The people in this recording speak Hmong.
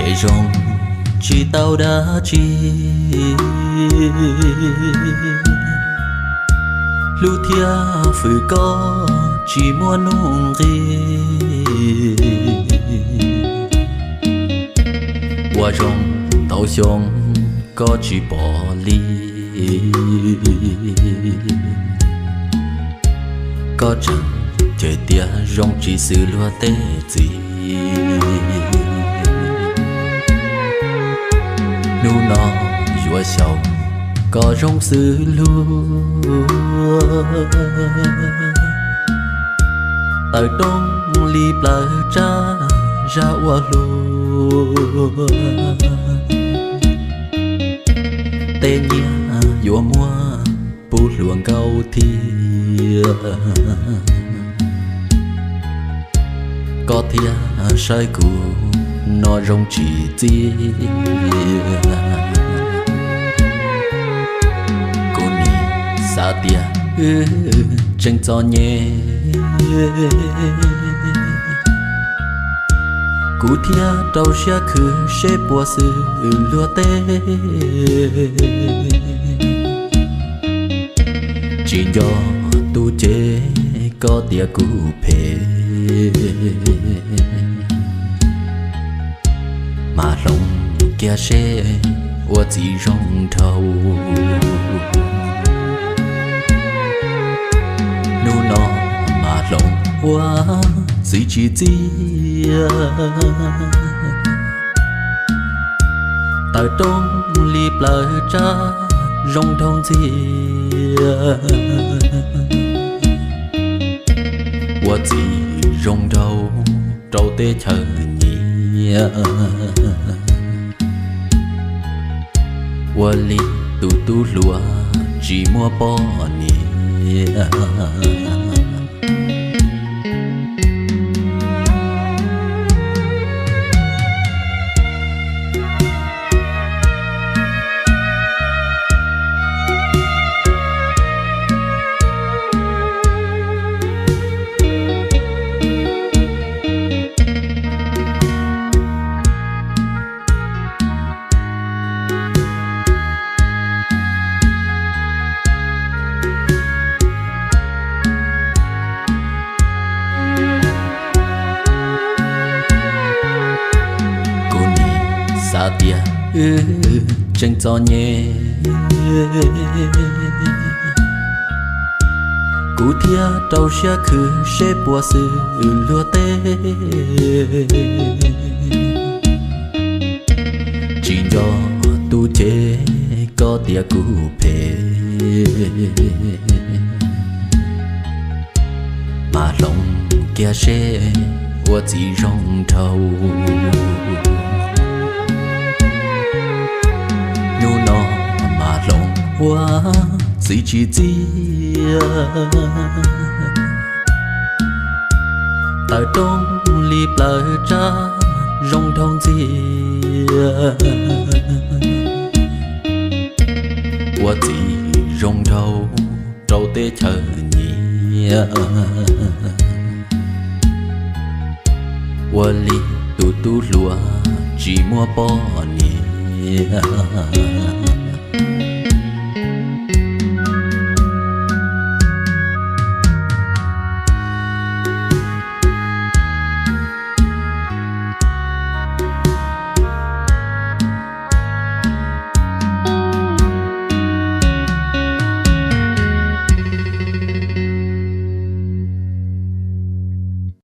Ces zoo tsis tau dab tsi, hlub thiab hwm koj tsis muaj nuj nqis. Ua zoo ntau xyoo koj tsis pom li, koj tseem cem tias zoo tsis xws luag tej txiv. Hnub no yuav xyaum koj zoo xws luag, tawm rooj li plaws tsab zaj ua hluas. Tej nyiaj yuav muab pub hluas nkauj thiab, koj thiaj saib kuv no zoo tsis txiaj. Kuv nim xav tias wb tseem txom nyem, kuv thiaj rau siab khwv seb puas xws luag tej. Tsis nco tus cev koj tias kuv phem, mas hloov kiag seb ua txiv zoo dhau. Hnub no mas hloov ua txiv tsis txiaj, tawm rooj li plaws tsab zoo dhau ntxiag. Ua txiv zoo dhau rau teb chaws nyiam, ua li tus tub hluas tsis muaj poj niam. Kuv nim xav tias wb tseem txom nyem, kuv thiaj rau siab khwv seb puas xws luag tej. Tsis nco tus cev koj tias kuv phem, mas hloov kiag seb ua txiv zoo dhau. Hnub no mas hloov ua txiv tsis txiaj, tawm rooj li plaws tsab zoo dhau ntxiag. Ua txiv zoo dhau rau teb chaws nyiam, ua li tus tub hluas tsis muaj poj niam.